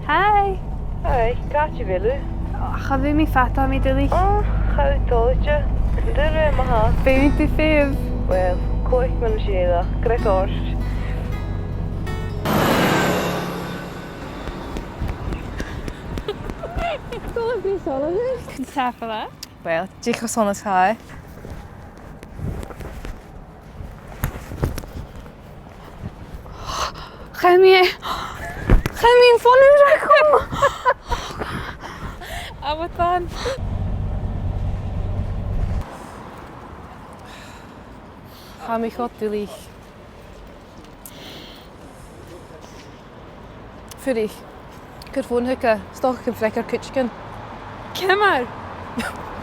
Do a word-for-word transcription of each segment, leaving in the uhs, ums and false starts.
Hi. Hi, càit a bheil thu? Cha bhi mi fada, tha mi duilich. Ò, cha bhi toilichte. Dè rud a th' ann? Feumaidh tu feitheamh. Uill, cluich mi an seo. Greas ort. Dè tha thu a' dèanamh? Tapadh leibh. Uill, dè cho sona 's a tha e. Chan eil mi, chan eil mi am fòn a' cur. Abadan. Tha mi cho duilich. Fuirich. Cuir fòn thuca, 's dòcha gum freagair cuideigin. Ciamar?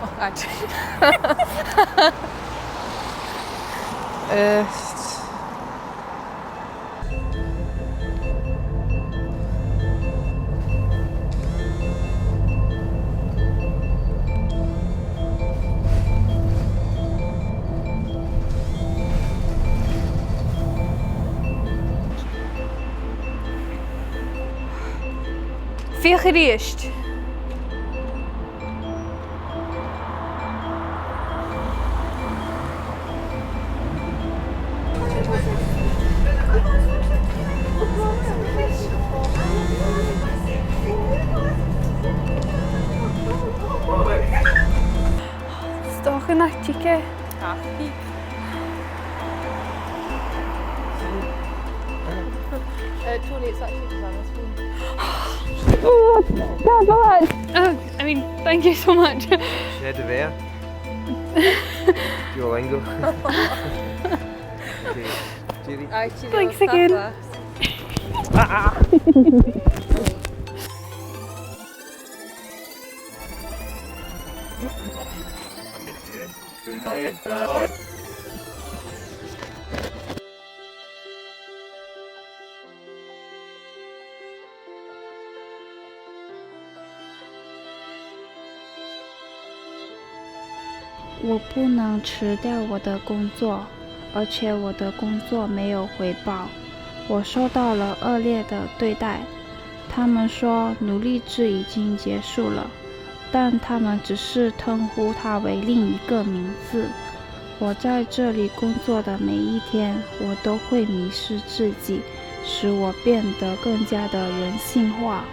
Oh, God. Eh, Feuch a-rithist. 'S dòcha nach tig e. Ach, tig. Uh, Tony, it's actually Susanna's phone. Oh, God, God. Oh, I mean, thank you so much. Seo do bheatha. Duolingo. Okay. Cheerio. Aye, cheerio. Thanks again. Papa. "我不能辞掉我的工作，而且我的工作没有回报。我受到了恶劣的对待。他们说奴隶制已经结束了，但他们只是称呼它为另一个名字。我在这里工作的每一天，我都会迷失自己，使我变得更加的人性化。